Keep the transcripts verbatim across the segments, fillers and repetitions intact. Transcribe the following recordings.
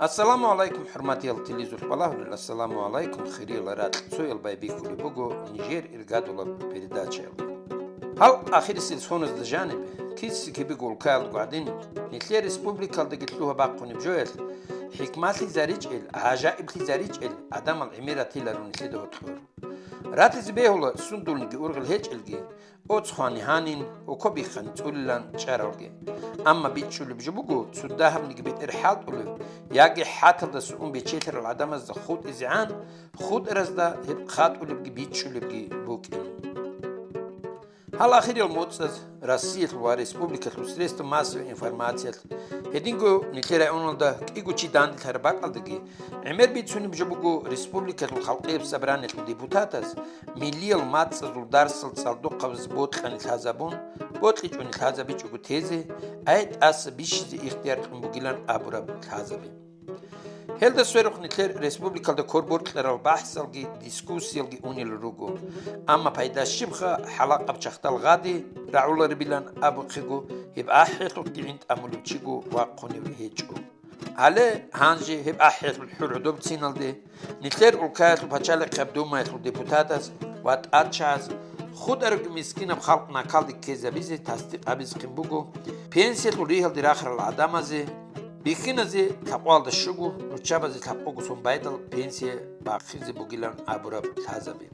Ассаламу гӀалайкум, хӀурматиял телевизор балагьулел, ассаламу гӀалайкум, хириял ракьцоял, байбихьулеб буго нижер иргадулаб передачаялда. Гьал ахирисел соназда жаниб, киси-кибего улкаялдаго гӀадин, нилъер республикалдаги лъугьа-бахъунеб жоялъ, хӀикмалъизаричӀел, гӀажаиблъизаричӀел гӀадамал гӀемер ратиларо нилъеда гьоркьор. Ратизе бегьула сундулниги ургъел гьечӀелги, оцхъвани гьанин, окоб биххани цӀулилан чӀаралги. Амма бичӀчӀулеб жо буго, цо дагьабниги бетӀер хӀалтӀулев яги хӀаталдаса ун бечелъарал гӀадамазда хутӀизегӀан, хутӀаразда гьеб хатӀулебги бичӀчӀулебги букӀин. Гьал ахириял моцӀаз Россиялъул ва республикалъул средства массовой информациялъ, гьединго нилъер районалда кӀиго чи данделъараб бакӀалдаги, гӀемер бицунеб жо буго республикалъул халкъияб собраниялъул депутатаз миллиял мацӀазул дарсал цӀалдохъабаз бокьани лъазабун, бокьичӀони лъазабичӀого тезе, ай тӀаса бищизе ихтияр кьун бугилан абураб лъазаби. Гьелда сверухъ нилъер республикалда кор-бокьарал бахӀсалги дискуссиялги унел руго. Амма пайда щибха, хӀалакъаб чагъдал гъади рагӀуларебилан абухъего, гьеб ахӀиялъухъги гӀин тӀамулев чиго вахъунев гьечӀо. Гьале гьанже гьеб ахӀиялъул хӀур гӀодобциналде, нилъер улкаялъул пачалихъияб думаялъул депутатаз ва тӀадчагӀаз хутӀарабги мискинаб халкъ накалде ккезабизе тасдикъ гьабизехъин буго, пенсиялъул ригьалде рахарал гӀадамазе, бихьиназе лъабкъоялда щуго, руччабазе лъабкъого сон байдал пенсия бахъизе бугилан абураб лъазаби.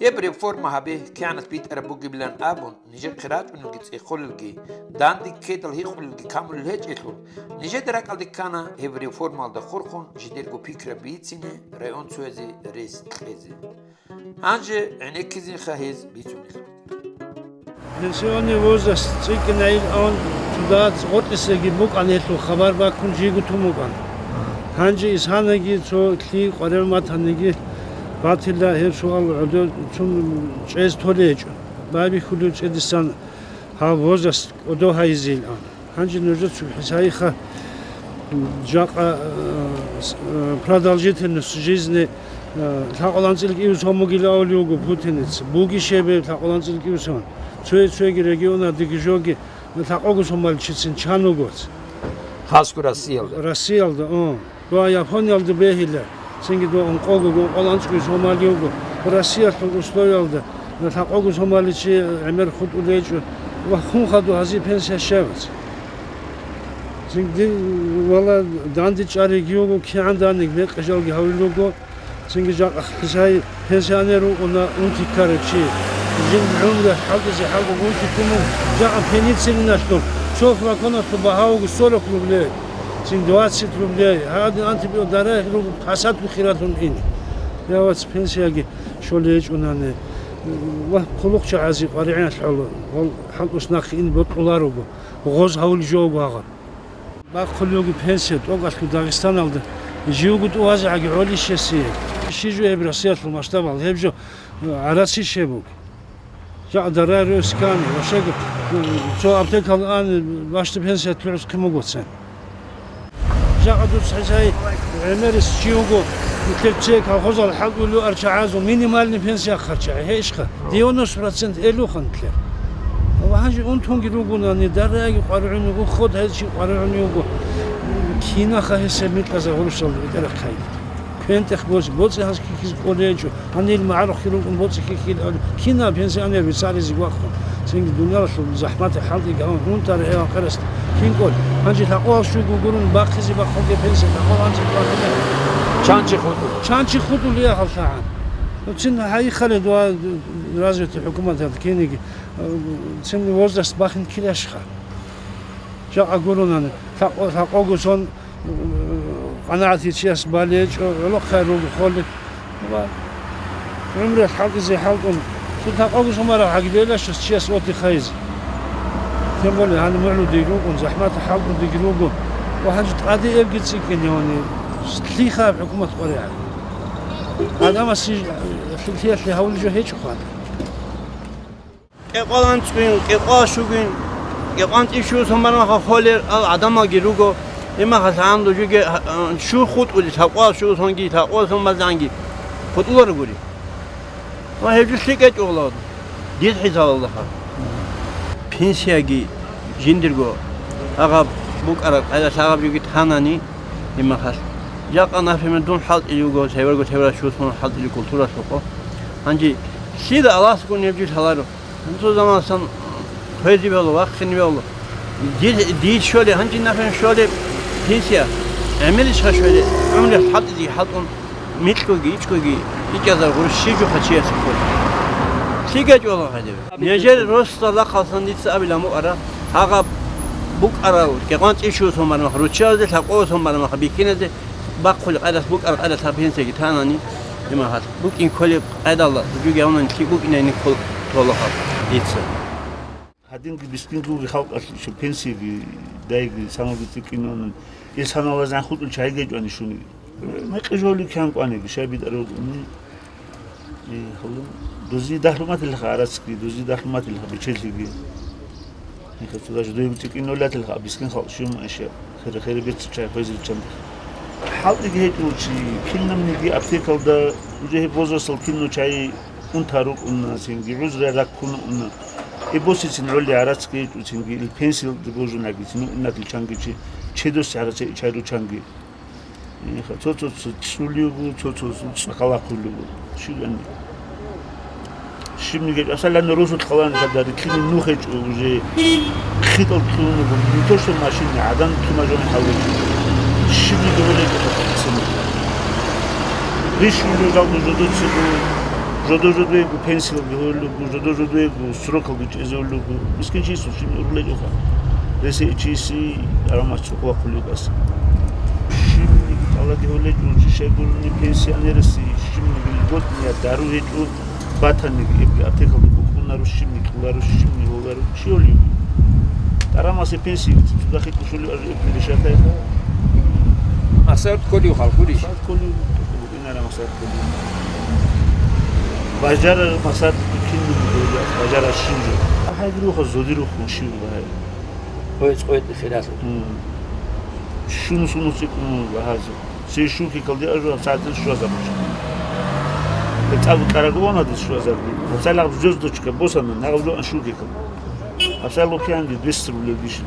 Гьеб реформа гьабе кигӀанат битӀараб бугебилан абун, нижехъе рачӀунелги цӀехолелги, данде ккедал гьикъулелги камулел гьечӀелъул, нижеда ракӀалде ккана гьеб реформалда хурхун жидерго пикраб бицине, район цоязе рес кьезе. Гьанже гӀенеккизеха гьез бицунелъулги. Пенсионный возраст цӀикӀкӀинайилан цо дагьаб гъоркьисеги букӀана гьелъул хабар баккун жийго тун букӀана. Гьанже исанаги цо лъи къваригӀун батаниги батила гьеб суал гӀодо-, цун чӀез толечӀо. Байбихьулев чӀедисан гьав возраст кӀодо гьайизилан. Гьанже нужеца хӀисайиха, жакъа, э, с-, э, продолжительность жизни, э, лъакъал анцӀила кӀиго сон бугила авулев вуго путаница. Бугищ гьеб лъакъал анцӀила кӀиго сон? Цое-цоеги регионалдеги жоги лъакъого сон баличицин чан вугоц. Хасго Россиялда. Россиялда, о. Дова Япониялда бегьила, цинги дова ункъого, ункъал анцӀго сон балев вуго. Россиялъул условиялда лъакъого сон баличи гӀемер хутӀулечӀо ва хун хадуб гьазие пенсия щай вац. Цинги дин вала данде чӀариги вуго, кигӀан данде мекъи жалги гьавил руго, цинги жакъа хӀисай пенсионер вукӀуна унти ккарав чи. Жин гӀумру хӀалтӀизе хӀалтӀун унти ккун, жакъа пенициллиналъул цо флаконалъул багьа вуго сорок рублей. Цин двадцать рублей, гьадин антибиотик дарагь руго пасат бухиралъун ин. Я вац, пенсияги щолей гьечӀунани. Ва хъулухъчагӀази къваригӀиналъ хӀоло, гьол хӀалтӀус нахъе ин бокьуларого, гъоз гьавулев жо вуго гьагъаб. Бахъулев вуго пенсия тӀокӀалъго Дагъистаналда, живго тӀувазегӀаги гӀолищ гьесие. Щиб жо гьеб Россиялъул масштабалъ, гьеб жо гӀарац иш гьеб буго. Жакъа дараги ройс ккани, ва щайгу, цо аптекалда ани, бащдаб пенсия лъугӀиз хъимугоцин. Жакъа дуца хӀисай гӀемерис чи вуго, нилъер цее колхозал хӀалтӀулев арчагӀазул минимальный пенсия харчагӀи, гье ишха, девяносто процент элуха нилъер. Ва гьанже унтунги ругунани, дараги къваригӀуни, уход гьезчи къваригӀуни вуго, кинаха гьесеб микьаза гъурущалда бетӀерахъайда. КвентӀех боцӀи, боцӀи гьанже кикизе кӀолей гьечӀо, гьанир магӀарухъе рукӀун боцӀи кикил, кинаб пенсионер бицаризе вахъун, цинги дуниялалъул захӀматаб хӀалтӀиги гьавун, унтараб гьев ахирасда кин кӀолеб? Гьанже лъакъоялъ щуго гурони бахъизе бахъулги пенсия, лъакъоялъ анцӀила бахъизе. Чан чи хутӀулев? Чан чи хутӀулев гьаллъагӀан? Ну, цин гьайихъале дуа развитый хӀукуматалда киниги, цин возраст бахин килащха. Жакъа гуронани, лъакъо-, лъакъого сон КъанагӀатлъи чияс балечӀо, гӀолохъай руго холеб. Ва гӀумру хӀалтӀизе хӀалтӀун, цо лъакъого сон бараб гьагиб белащас чияс отдых гьайизе. Тем более, гьаниб мугӀлудиги рукӀун, захӀмат хӀалтӀудиги руго. Ва гьанже тӀаде эбги цӀикӀкӀинегӀани, лъихъаб хӀукумат къваригӀан. Гьадамасе лъи-, лъиялъе гьавулеб жо гьечӀо хъван. Кьекъал анцӀгуйин, кьекъал щугуйин, кьекъал анцӀил щуго сон бармаха холер ал гӀадамалги руго, гьебмаха лъагӀан дужиги, а, щур хутӀулел, лъакъоял щуго сонги, лъакъоял сон базанги хутӀуларогури. Ва гьеб жо лъикӀ гьечӀо, гьалав, дир хӀисабалдаха. Пенсияги жиндирго гьагъаб букӀараб къайда лъагӀаб жоги танани, Имахал. Жакъа, например, дун хӀалтӀи юго, лъеберго лъебераш чурсун хӀалтӀили культуралъукъо. Гьанже лъида Аллагьасгун гьеб жо лъаларо. Гьанцо заманасан хвезе бегьула, вахъине бегьула. Дир, дир щолеб, гьанже, например, щолеб пенсия. ГӀемерищха щолеб, гӀумру хӀалтӀизеги хӀалтӀун, микьгоги, ичӀгоги, ичӀазар гъурущ щиб жо хъачиясе ккола. Лъига чӀола гьадиб. Нижер росдал рахъалсан дица абилан букӀара, гьагъаб букӀарал кӀикъван цӀи чурсун бармаха, руччабазе лъабкъосан бармаха, бихьиназе бахъулеб къайдас букӀараб къайдас гьаб пенсияги танани, имахал, букӀин кколеб къайдалда, жуги гьавнани лъикӀ букӀинайин ккол-, толохъаб дица. Гьадинги бискингоги халкъалъ пенсияги дайги саналги цӀикӀкӀинун, ил саналазан хутӀул чайги гьечӀони шуни. Мекъи жоли ккан кӀваниги, шай битӀарав. Э, гьалун, дузи дагьлуматилха арацги, дузи дагьлуматилха бичеллъиги. Нехецо даже дуе бутӀикӀин нолатилха бискин халкъ щун иша. Хири-хири бецци чай хвезил чанги. ХӀалтӀиги гьечӀо чи, кинабниги аптекалда уже гьеб возрастал кино чай унта рукӀуна, цинги гӀузра раккун уна. Э босицин гӀолли арацги гьечӀо, цинги ил пенсиялде божунаги, цин унатил чанги чи, чедос гӀарац чай ручанги. Цо-цо цӀулиго, цо-цо цӀакъалахъулиго. Щибани. Щибниги, масалан, росулъ хъаланиха даритлъини нух гьечӀо уже хитӀал кьун буго. Не то что машина, гӀадан кьумажун хӀалбичӀо. Щибниги гьолечӀо хъалцин. Рищулев жалго жодоцего, жодо-жодоего пенсиялги гьолего, жодо-жодоего срокалги чӀезавулего. Мискин чисул щиб урлечӀоха. Ресе чиси арамас цӀукъвахъулев кӀас. Щибниги тӀалаги гьолечӀо, жи щайгурони пенсионерасе щибниги льготная дару гьечӀо, батаниги эбги аптекалда бухъунаро, щибни кьуларо, щибни гьоларо, щиолев. Тарамасе пенсии цӀудахъе кӀушулев аж эбги решатайха. Масар кколев халкурищ? Масар кколев, букӀинара масар кколев. Бажара масар кколев, бажара щинжо. Ахайдируха зодирухун щив багьай. Къоец-къоец хиралъу. М. Щунус унус цӀикӀкӀун багьазу. Се шуки калди ажу сагӀатил щуазабуч. БетӀал карагуана дис щуазабу. Цалаб звёздочка босана, нагъав жуан шуки калди. Абсалу кянги двести рублей дишли.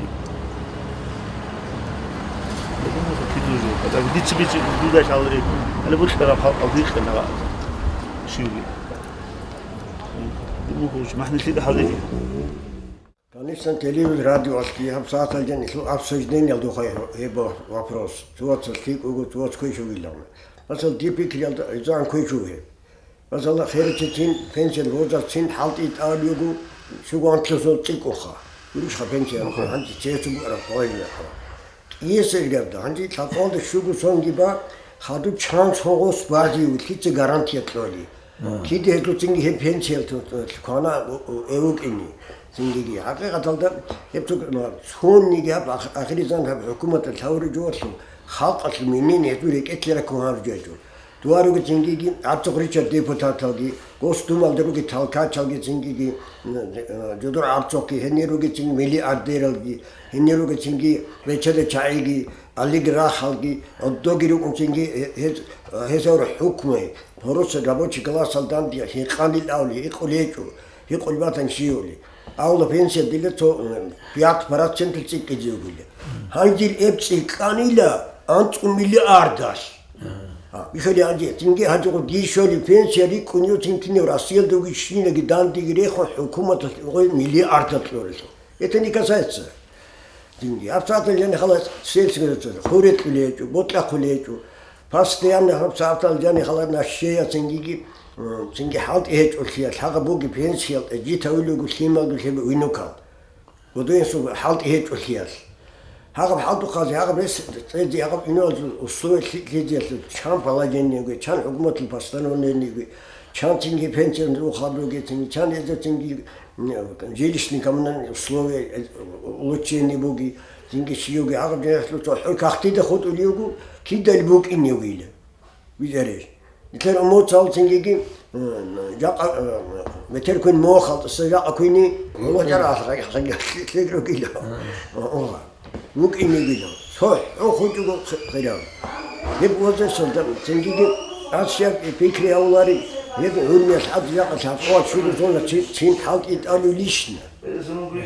Дица бици дуда шалри. Али бутӀараб халкъал дихъе нагъа. Шивги. Димухуш, махни лъида хӀалиги. Конечно, телевизор, радиоялъги гьаб сагӀаталда нилъул обсуждениялда хъвай гьеб вопрос. Цо вацас лъикӀ вуго, цо вац квеш вугилан. Масала, дир пикриялда гӀезегӀан квеш вугеб. Масала, херачи цин, пенсиян возрастцин хӀалтӀи тӀал йуго, щугу анлъусун цӀикӀкӀунха. Гурищха пенсия, гьанже цецун букӀараб хъвайилахъа. КӀиесергада, гьанже лъабкъалда щугу сонгиба, хадуб чан сон гъос базе вугилъица гарантия кьоли. Киде гьезул цинги гьеб пенсиял ту-, ту-, квана у-, у-, эвукӀине. Цингиги. ХӀакъикъаталда гьеб цо-, ма-, цониги гьаб ах-, ахиризан гьаб хӀукуматалъ гьаври жугьалъул, халкъалъул минин гьезул рекӀелъе раккун гьавжайчӀо. Дугьаруги цингиги гӀабцӀухърича депутаталги, Госдумалда руги талкачалги цингиги, м, э, жодор гӀабцӀухъги, гьенир руги цинги миллиардералги, гьенир руги цинги речеда чагӀиги, олигархалги, гьодоги рукӀун цинги гьез-, гьезавра хӀукму, просто рабочий классалданги гьикъанил авли, гьикъулечӀо, гьикъул батан щиули. Авла пенсия дила цо, м, пять процентал цӀикӀкӀизе вугила. Гьанжил эб цӀикӀкӀанила анцӀу миллиардалъ. А, бихьали гьанже, цинги гьанжего дишоли пенсия рикӀкӀунев цинкинев Россиялда вугищинаги дандеги рехун хӀукуматалъ гъой миллиардал кьолелъул. Это не касается. Динги. Гьаб сагӀатал жани халас сельская хуре кьулечӀо, бокьа хъулечӀо. Постоянно гьаб сагӀатал жани хала нащея цингиги, м, цинги хӀалтӀи гьечӀолъия, лъагъа буги пенсиял, житавулего лъималги лъебе уйнукал. Гудуенсул хӀалтӀи гьечӀолъиялъ. Гьагъаб хӀалтӀухъазе, гьагъаб рес цӀезе, гьагъаб иналъул условия лъикӀлъизеялъул чан положениеги, чан хӀукуматул постановлениеги, чан цинги пенсиян рухъал ругецин, чан гьезда цинги жилищный-коммунальный условия, э, улучшение буги, цинги щиюги, гьагъаб жагьлъуца хӀу кагътида хутӀулев вуго, кидал букӀинев вугила, вижарищ. Нилъер умуцал цингиги, э, жакъа, э, метер квен муха халтӀаса жакъа квени, гьула чара лъегругила. О, о. ВукӀинегила. Цо хӀу хутӀуго хирав. Гьеб возрасталда цингиги ас щай пикри гьавулари, гьеб гӀурмиял хӀад жакъа лъабкъола чугузуна цин хӀалтӀи тӀалу лишна.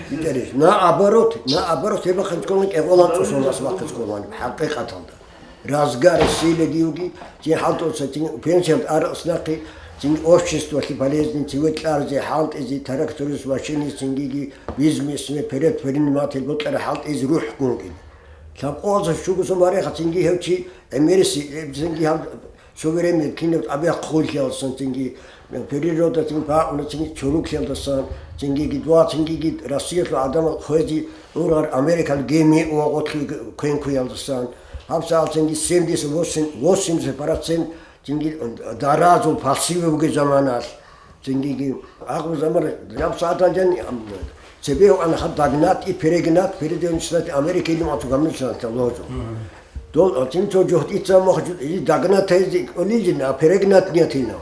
Видарищ. Наоборот, наоборот, гьеб бахъинчӀони кӀегъолан цӀусун ас бахъинчӀони, хӀакъикъаталда. Разгар силы гиуги, цин хӀалтӀуца цин пенсиялда аракъ нахъе, цин обществалъе полезный, циве кьарзе, хӀалтӀизе, тракторист, машинист, цингиги бизнесмен, предприниматель бокьара хӀалтӀизе рухӀ гунгин. Лъабкъоялдаса щугуса мареха, цинги гьев чи гӀемериси, цинги гьав суверенный кинав тӀабигӀат хъуллъиялдасан, цинги природа, цин бакъуна, цинги чорухъиялдасан, цингиги дуа, цингиги Россиялъул гӀадамал хвезе ургъар Америкал геми ва гъотлъи квенкуялдасан. ГьабсагӀат цинги семьдесят восемь, восемьдесят процент цинги даразул пасиве бугеб заманалъ. Цингиги агъу замана гьабсагӀаталъ жани, ам, цебе ана хаб дагнат и перегнат, передвинуть Америки или мацу гамнучна лозу. Дол, а, цин цо жугьдица мохъ жу-, и дагнат гьези кӀолилин, а перегнат нятина.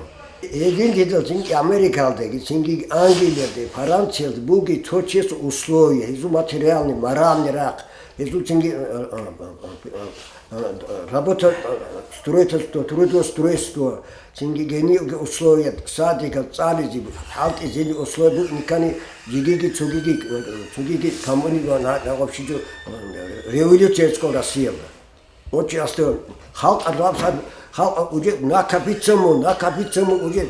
Эдил гьедал цинги Америкалдаги, цинги Англиялде, Франциялде буги цо чияс условия, гьезул материальный, моральный рахъ, гьезул цинги, а, а, а, а, а, работа, а, строительство, трудоустройство, цинги гьениги условия, садикал цӀализе, хӀалтӀизеги условия бугин ккани, жигиги цогиги, цогиги камуни ва на, на вообще жо, э, революция цо Россиялда. Очень астон. Халкъ адлабсад, халкъ уже накопиться мун, накопиться мун уже.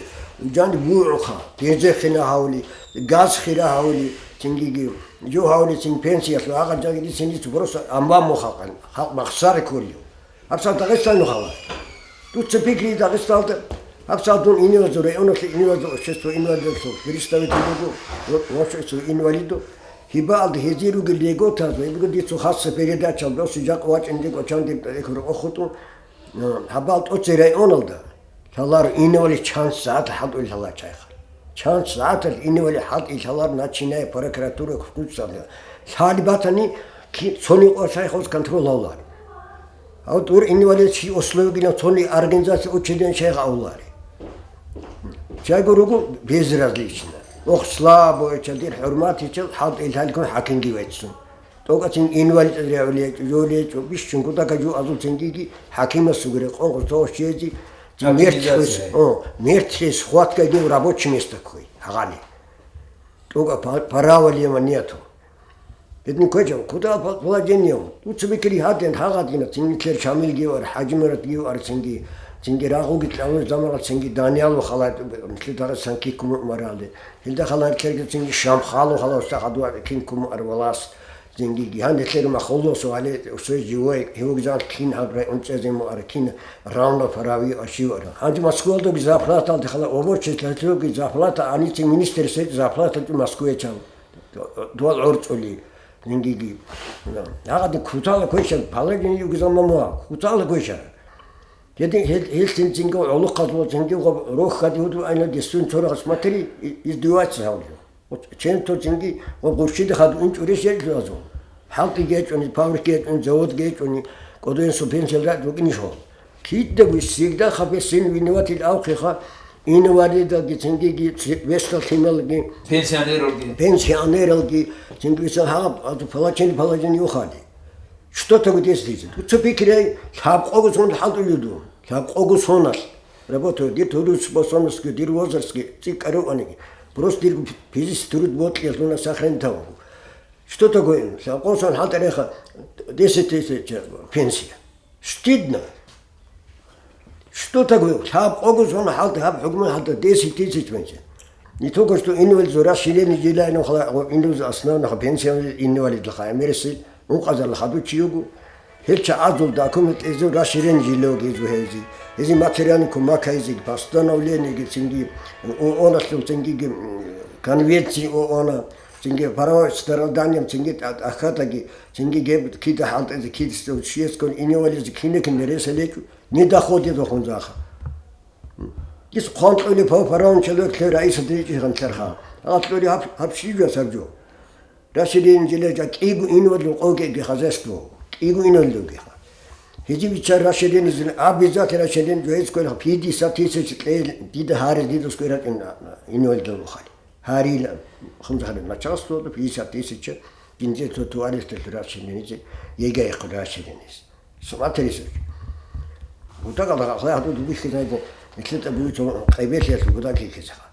Жан бугӀуха, гезехина гьавли, газ хира гьавли, цингиги, жо гьавли, цин пенсиялъу, агъа жагиди цинги цо просто амма мун халкъан, халкъ махсари курио. ГьабсагӀат Дагъистаналъул халкъ. Дуца пикри Дагъистаналда, гьабсагӀат дун инвалидул районалъе, инвалидул общество, инвалидалъул представитель буго, ва-, вообще инвалидо. Гьибаалда гьезие ругел льготазе, гьеб буго дица хасса передачал доси жакъа вачӀине декӀо чан дир тӀехь рокъохутӀун, гьабал тӀоце районалда лъаларо инвалид чан сагӀат хӀалтӀулел лъала чайха. Чан сагӀаталъ инвалид хӀалтӀи лъалар начиная прокуратура куркуцалда. Лъали батани, ки-, цони къо шайхоз контроль гьавлари. Гьав тӀур инвалид чи условигина цони организация учреден шайх авлари. Чайго руго безразлично. Ох, слабо, ча дир хӀурматичал хӀалтӀи лъалгун хӀакимги веццун. ТӀокӀацин инвалид регӀулечӀо, жолечӀо, бищун кутака жо азул цинги хӀакимас сугуре къонкъо цо щези, Организация. Мертхес, о, мертхес хватка гев рабочий место ккой, гьагъали. ТӀокӀа па-, право лема нету. Бедни квеча, куда по-, положение? Лучше бы кири хаден, хагадина, цинги кер Шамил гев ар, ХӀажимурат гев ар, цинги, цинги рагъуги кьавуз замала, цинги Даниял ва халат, мисли дагъа санки куму маралде. Хилда халат керги цинги Шамхал ва халат устахадуа кин куму ар валас. Цинги гьанде лъер махулло суале, усой живой, гьев гьан кин гьаб район чӀезе муара, кин равно прави ашивара. Гьанже Москвалдаги зарплаталде хала обочеслъалъуги зарплата, аница министр сеть зарплата тӀу Москве чан. Дуал гӀорцӀули, нингиги. Гьагъаде кутала квеша, положение юги заман муа, кутала квеша. Гьедин гьел, гьел цин-цинго гӀолохъазул цинги гъоб рохьади гьуду айна дестун цорагъ смотри, и-, издеваться гьавлио. Ченто цинги ва гъурщида хадур инчӀурищ гьечӀо азул. ХӀалтӀи гьечӀони, фабрика гьечӀони, завод гьечӀони, кӀодоен субвенциялда рукӀинищ гьал. Кидаго всегда хабесин винуватил авхъиха, инвалидалги, цингиги, вестал лъималги, Пенсионералги. Пенсионералги, цинги висан гьаб, азу палачен, палачен юхали. Что такое действие? Дуца пикрияй, лъабкъого сон хӀалтӀулев ду. Лъабкъого соналъ. Работаю, дир трудоспособностьги, дир возрастги, цӀикӀкӀарав аниги. Просто дир физический труд бокьялъуна сохранить гьаву. Что такое? Лъабкъого сон хӀалтӀареха десять тысяч пенсия. Стыдно. Что такое? Лъабкъого сон хӀалтӀа, гьаб хӀукму хӀалтӀа десять тысяч пенсия. Не только что инвалид, расширение жилайнухъа, инвалид основного пенсия инвалид лаха, америси, ункъазарла хадучи юго. Гьел чагӀазул документ эзу расширение жилеги эзу гьези. Эзи материальный кумак гьези, постановлениеги цинги, ООН-алъул цинги, м, конвенции ООН-а, цинги правовое страданиям цинги тӀа-, тӀахьадаги, цинги геб кида хӀалтӀезе, кида чиясгун инвалидзе кинеги мереса лечу, не доходит дохун заха. Ис хъван кьули по правам человек лъе раиса дечӀи гъанчарха. Аллури гьаб-, гьаб щиб сабжо. Расширение жиле жа кӀиго инвалид къогеги хозяйство, кӀиго инвалид вугеха. Гьезив ичча расширение зин, обязательно расширение жо гьез кколеха пятьдесят тысяч кьел дида гьарил дида скоро инвалид вухали. Гьарил, хунзахали начальство пятьдесят тысяч гинзе то туалеталъ расширение, ЕГЭ-яхъ расширение. Смотри, сэр. Бутагал хай хадуд вихьизайда, микьета бугьу къебелъиялъул будаг хихьизаха.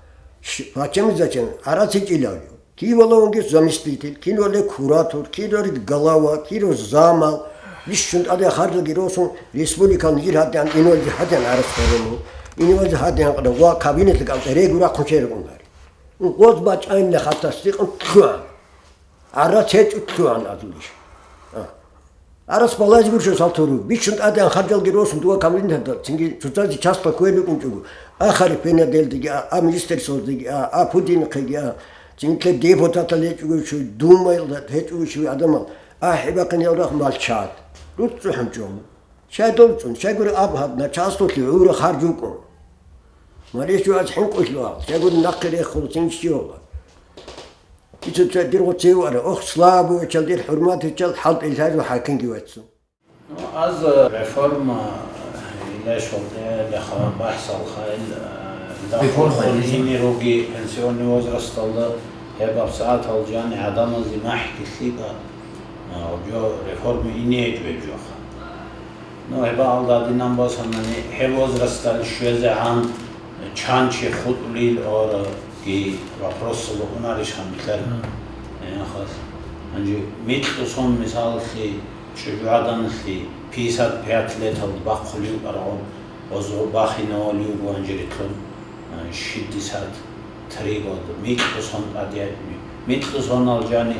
Ш-, пачамизачан араци чӀилавлю. Кин валавунги заместитель, кин вале куратор, кин вале глава, кин вале замал. Бищун тӀаде харжалги росун, республикалъ нижер гьадин инвалид гьадин арас гьарун, инвалид гьадин ва кабинеталъ кӀалъа регу рахъун черегун гьари. Гъоз бачӀайнилан хатас дикъан лъугӀан. Арас гьечӀо лъугӀан адулищ. А. Арас балазе гурищ салтуру. Бищун тӀаде харжалги росун дова кабинеталда, цинги цоцазе часто кквер букӀунчӀого. А харифенаделдеги, а, а министерствоялдеги, а, а пудинахъеги, а, цинги депутатал гьечӀого щуй, думаялда гьечӀого щуй адамал. А хӀибахъинел рахъ малчат. РуцӀцӀухӀун чӀун. Щай долчӀун? Щайгури аб гьаб начальстволъи гӀура харж вукӀун. Мареш жугьаз хӀинкъулъугьал, щайгури нахъе рехун цинги щивала. Ицо цо дир гъоцевара, ох, слабуйчал, дир хӀурматичал хӀалтӀи лъазу хӀакимги вацун. Ну, аз реформа, э, илай шолтӀе, леха бахӀсал хайил, э, Реформа дахъал ине. Ине руги пенсионный возрасталда, гьеб абсагӀатал жани гӀадамазе махӀги лъикӀа, э, гьаб жо реформа ине гьечӀо гьеб жоха. Ну, гьеб алда динан босанани, гьеб возрасталде щвезегӀан чан чи хутӀулел ораги вопросал унарищ гьанлъар. Мгм. Э, хас. Гьанже микьусон мисаллъи, ЧӀужугӀаданалъе пятьдесят пять леталда бахъулев аргъоб, гъозго бахинавулев гуанжеритлъун, э, шестьдесят три года, микьусон тӀадегӀанив. Микьусонал жани,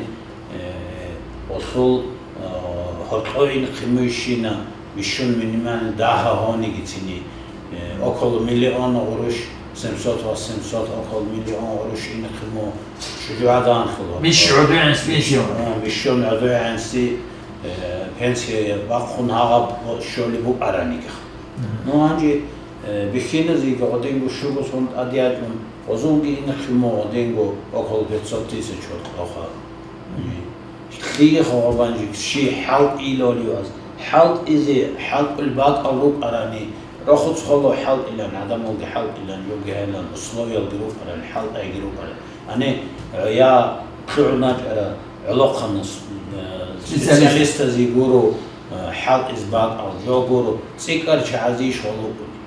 э, гъолъул, э, гьоркьо инхъе муйщина, бищун минимальный дагьа гьониги цини, э, около миллион гъуруш, семьсот, восемьсот, около миллион гъуруш инхъе му чӀужугӀаданлъула. Бищун гӀодугӀанси пенсия. Э, бищун гӀодугӀанси Э, пенсия бахъун гьагъаб щолеб букӀараниги. Мгм. Ну, гьанже, э, бихьиназеги гъодинго щуго сон тӀаде ячӀун, гъозулги инхъе му гъодинго около пятьсот тысяч гьоркьоха. Мгм. Лъие хъо гъабанжи щи хӀалтӀи лолев аз. ХӀалтӀизе, хӀалтӀул бакӀал рукӀарани, рахъуц холо хӀалтӀилан, гӀадамалги хӀалтӀилан, жоги гьайлан, условиялги рукӀаран, хӀалтӀайги рукӀаран. Гьаниб, э, я лъугӀун вачӀара гӀолохъанас, э, специалист. Специалистазе гуро, э, хӀалтӀиз бакӀал, жо гуро, цӀикӀкӀар чагӀазе иш гьолукӀуни.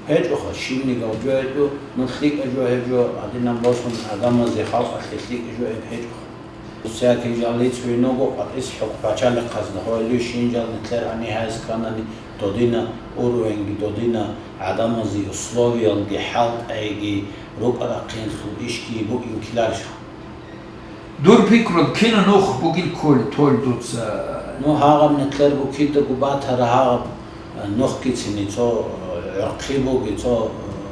ГьечӀоха, щибниги гьаб жо гьечӀо, ну, лъикӀа жо гьеб жо, гьадинаб босун гӀадамазе, халкъалъе лъикӀа жо гьеб гьечӀоха. Всякий жал рицӀцӀуйнуго, къватӀис хӀукъ пачалихъазда, гьоли щинжал нилъер гьанигьайс кканани, додина уровеньги, додина гӀадамазе условиялги, хӀалтӀайги, рукӀа-рахъинлъул ишги букӀинккиларищха? Дур пикру, кина нух бугил кколи, толь дуца? Ну, гьагъаб нилъер букидаго батара гьагъаб, э, нухгицин цо, э, гӀурхъи буги, цо,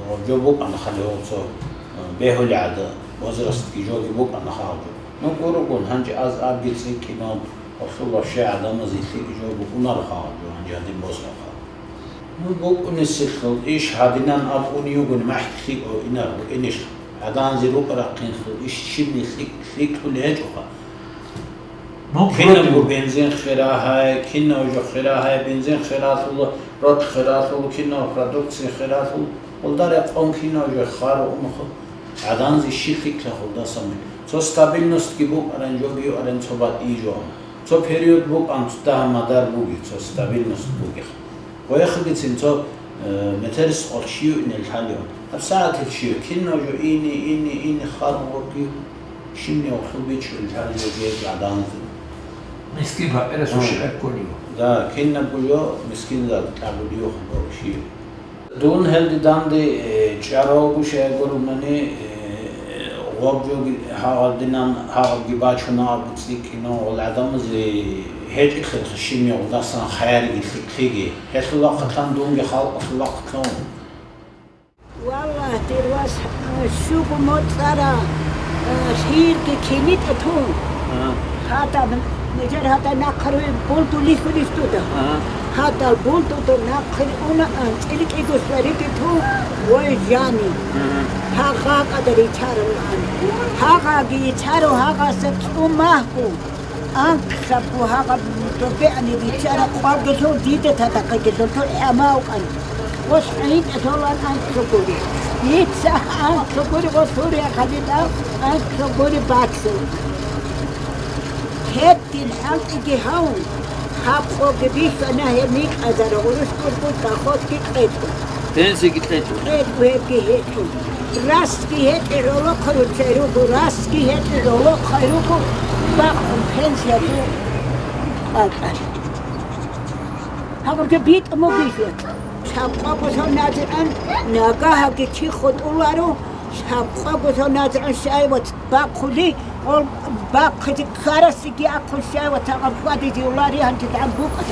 э, жо букӀана хали гьов цо, э, бегьули гӀада, возрастги жоги букӀана хагьаб жо. Ну, гурогун, гьанже аз абги цӀикӀкӀинав, гъолъул вообще гӀадамазе лъикӀ жо букӀунаро хагьаб жо, гьанже гьадин босун хагьаб. Ну, букӀунесилъул иш гьадинан аб унев вугони, махӀги лъикӀав инар букӀинищ? ГӀаданзе рукӀа-рахъинлъул иш щибни лъикӀ-, лъикӀлъулеб гьечӀоха. Ну, кинабго против. Бензин хирагьай, кинаб жо хирагьай, бензин хиралъула, ролъ хиралъула, кинаб продукция хиралъула, гьелда рекъон кинаб жо хара унха. ГӀаданзе щиб лъикӀлъа гьелдасан? Цо стабильностьги букӀаран, жоги юаран цо батӀи жо. Цо период букӀан, цо дагьа мадар буги, цо стабильность буги. Гъояхъагицин цо, э, метерис къо щив инел лъалев. ГьабсагӀатил щив, кинав жо ини, ини, ини, харгъурги, щибни гъолъул бичӀчӀулел лъалев гьеб гӀаданзе. Мискин пакъирасул А. шигӀр кколев. Да, кинабго жо мискинзаб тӀагӀулев хабар щив. Дун гьелде данде, э, чӀарав бугищ гурунани, э, гъоб жоги гьагъадинан гьагъабги бачуна абу цӀикӀкӀинав гъол гӀадамазе гьечӀелъулха щибни гъолдасан хаяриги лъикӀлъиги. Гьелъул вахъалъан дунги халкъалъул вахъалъун. Валлагь, дир вас, э, щуго моцӀара, э, лъирги кинитӀа тун. Ага. Гьадаб, нижер гьадай нахъа руе булду лихьулищ дуда? Ага. Гьадал булдуда нахъе уна, а, цӀилкӀиго свариги тун, вой, жани. Ага. Гьагъа къадар ицарулаан. Гьагъаги ицаро гьагъаса цӀумагьгу. Анкьабгу гьагъаб добеани бицара къвалдулъул дида тадахъиги дулъул хӀамаукъан. Гъос гӀинтӀа толан анкьлъугури. Дица анкьлъугури гъос гьурия хадидал анкьлъугури бацун. Гьедин хӀалтӀиги гьавун, хаб къоги бихьана гьеб микьазара гъурущ гургу доходги кьечӀо. Пенсиги кьечӀо. КьечӀо гьебги гьечӀо. Расги гьечӀи гӀолохъаруцай руго, расги гьечӀи гӀолохъай руго, бахъун пенсиялъул бакӀалъ. Гьабурги битӀун бугищ? Лъабкъого соназегӀан нагагьаги чи хутӀуларо, лъабкъого соназегӀан щай вац бахъули, ол бахъизе ккарасиги ахъун щай вац гьаб хьвадизе улари гьанжидагӀан букӀа.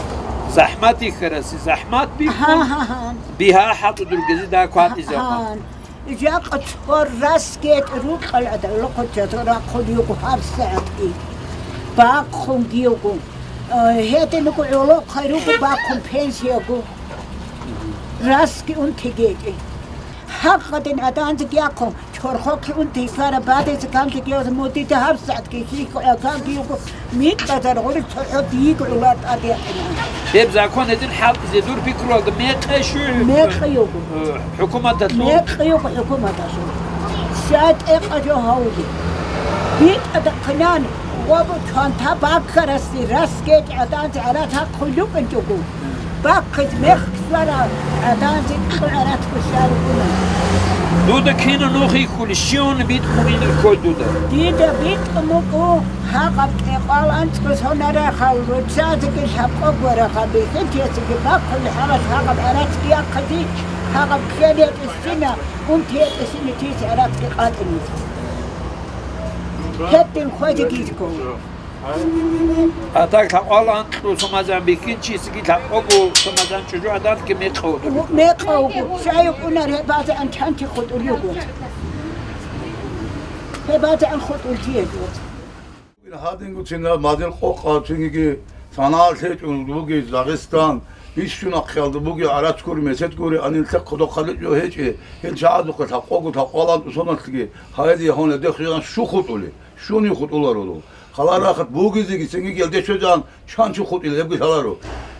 ЗахӀмат ихьараси, захӀмат бихьун, гьа, гьа, гьа. Бигьа хӀатӀудулгези дай кватӀизе. Гьан. Жакъа цо расги рукъал гӀадавла хъучазда рахъун йуго гьабсагӀатги. Бахъунги йуго. Э, гьединго гӀолохъай руго бахъун пенсияго. Расги унтиги гьечӀи. Гьаб гьадин гӀаданзеги яхъун, чорхолъи унти ккара бадизе канлъи гьев модида гьабсагӀатги хихьу гӀакалги йуго. МикьазаргӀури цохӀо дигӀула тӀадегӀина. Гьеб закон гьедин хӀалтӀизе дур пикруялда мекъи щугӀу? Мекъи йуго. Э, хӀукуматалъул? Мекъи йуго хӀукуматалъул. Щай тӀекъа жо гьавули? БитӀадахъинан, ва бу чанта баккараси расги гӀаданзе гӀарат гьахъулукӀинчӀого. Бахъиз мех ккара, гӀаданзе кьу гӀаратго щай ругуна. Дуда кинаб нух йихьулищ, щиван битӀун инел ккой дуда? Дида битӀун буго гьагъаб кӀикъоялда анцӀго сонарахъал, руччазеги лъабкъого рахъал бихьинтиясеги бахъулеб гьабал гьагъаб гӀаратги яхъизе, гьагъаб ккелетӀисина, унтиятӀисина чияс гӀаратги къатӀине. Гьедин хвезегийго. А так лъабкъоялда анкьго сомазан бихьинчиясеги лъабкъого сомазан чӀужугӀаданги мекъав. Мекъав вуго, щай йикӀунар гьеб базегӀан чанги хутӀулев вуго. Гьеб базегӀан хутӀулги гьечӀо. Гьадингуцин гьаб мазил къокъа цинги санагӀалъ гьечӀун бугей Дагъистан, бищун ахъиялда бугей гӀарац гури, месед гури, анил лъа хъодохъаличӀо гьечӀей, гьел чагӀазухъе лъабкъого лъабкъоялда анкьго соналъги гьаризе гьавун гьедехъ жигьан щу хутӀулей? Щунив хутӀуларо? Халал рахат бугезеги цинги гьелде щвезегӀан чанчи хутӀил гьебги лъаларо.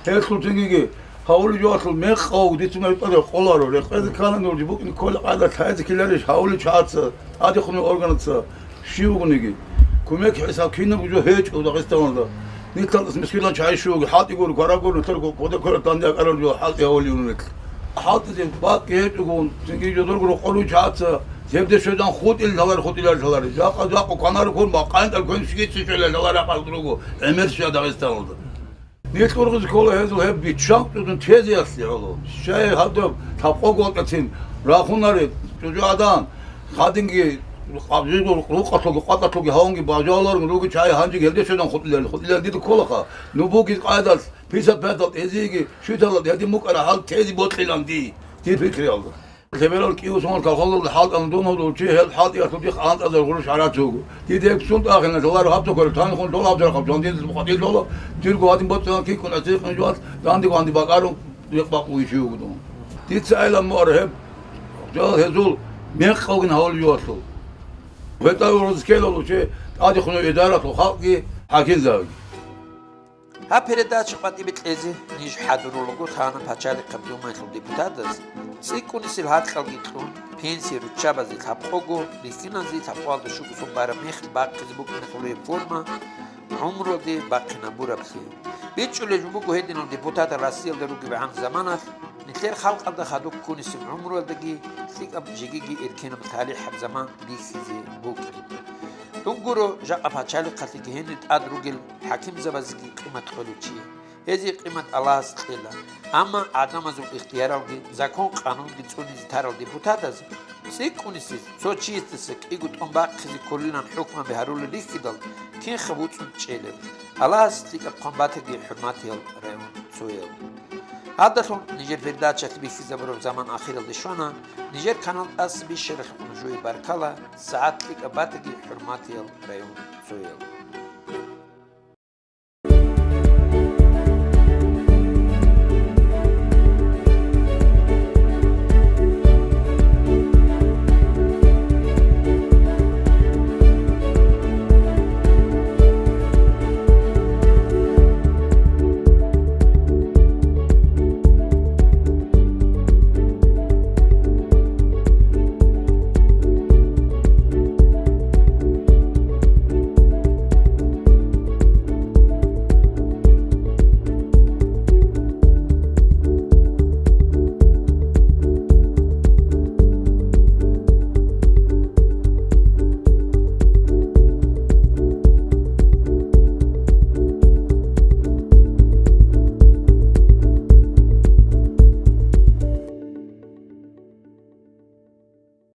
Гьелъул цинги гьавулев жоялъул мекъав дица мекъаде къоларо. Рекъезе ккани нуж букӀине кколеб къайда лъазе ккеларищ гьавулев чагӀаца, тӀадехунев органаца, щив вугониги? Кумек хӀисаб кинабго жо гьечӀо Дагъистаналда. Нилъалдаса мискинал чагӀи щуги, хӀалтӀи гури, квара гури, нилъер кодеккола данде акӀарал жо хӀалтӀи гьавулев вугилан. ХӀалтӀизе бакӀ гьечӀого, цинги жодорго рокъор вугев чагӀаца, гьебде щвезан хутӀил лъалар, хутӀилар лъалар. Жакъа-жакъа кванаро ккун, бакъанин тӀад квен щигица щвела лъалар рахъал руго, гӀемер щведа Дагъистаналда. Нилъ ургъизе ккола гьезул гьеб биччанкьудун тезеялъе гӀоло. Щай гьаб доб лъабкъого вакӀацин рахунаре, чӀужугӀадан, гьадинги къабзигу, рукъалъулги, къватӀалъулги гьавунги бажаларун руго чагӀи гьанжеги гьелде щвезан хутӀилел, хутӀилел дида кколаха. Ну бугез къайдалъ, писат-пятал тезеги, щуталал гьедин букӀараб хӀал тезе бокьилан ди, дир пикриялда. Лъеберал кӀиго сунал колхозалда хӀалтӀана дун гьудул чи, гьел хӀалтӀиялъул дихъ антӀазар гъурущ гӀарац вуго. Диде гьеб цун тӀахина, лъаларо гьаб цо квер, тан хун дола гьаб зарахъаб, жандин букъадил дола, дирго гьадин боцӀцӀилан киккун гӀецӀи къин жугьат, дандего гьанди бакӀарун, дихъ бакъ вугев чи вуго дун. Дица айилан муар гьеб, жал гьезул мекъавгин гьавулев жоялъул. ГьетӀа ургъизе ккелалучи тӀадехунев идаралъул халкъги, хӀакимзабиги. Гьаб передача къватӀибе кьезе ниж хӀадурулаго тана Пачалихъаб Думаялъул депутатаз, цӀикӀкӀунисеб гьаркьалги кьун, пенсия руччабазе лъабкъого, бихьиназе лъабкъоялда щуго сон бараб мехалъ бахъизе букӀиналъул реформа гӀумруялде бахъинабураблъи. БичӀчӀулеб жо буго гьединал депутатал Россиялда ругебгӀан заманалъ, нилъер халкъалда хадуб ккунисеб гӀумруялдаги лъикӀаб жегиги эркенаб талихӀаб заман бихьизе букӀин. Дун гуро жакъа пачалихъалъеги гьенир тӀад ругел хӀакимзабазеги къимат кьолев чи. Гьезие къимат Аллагьас кьела. Амма гӀадамазул ихтияралги, закон-къанунги цӀунизе тарал депутатаз, цӀикӀкӀунисез цо чиясдаса кӀиго тӀун бахъизе кколилан хӀукмаби гьарулел рихьидал, кинха вуцӀцӀун чӀелеб? Аллагьас лъикӀаб хъван батаги, хӀурматиял районцоял. Гьадалъун нижер передачалъ бихьизабураб заман ахиралде щвана. Нижер канал тӀаса бищаралъухъ нужее баркала. СагӀат лъикӀаб батаги, хӀурматиял районцоял.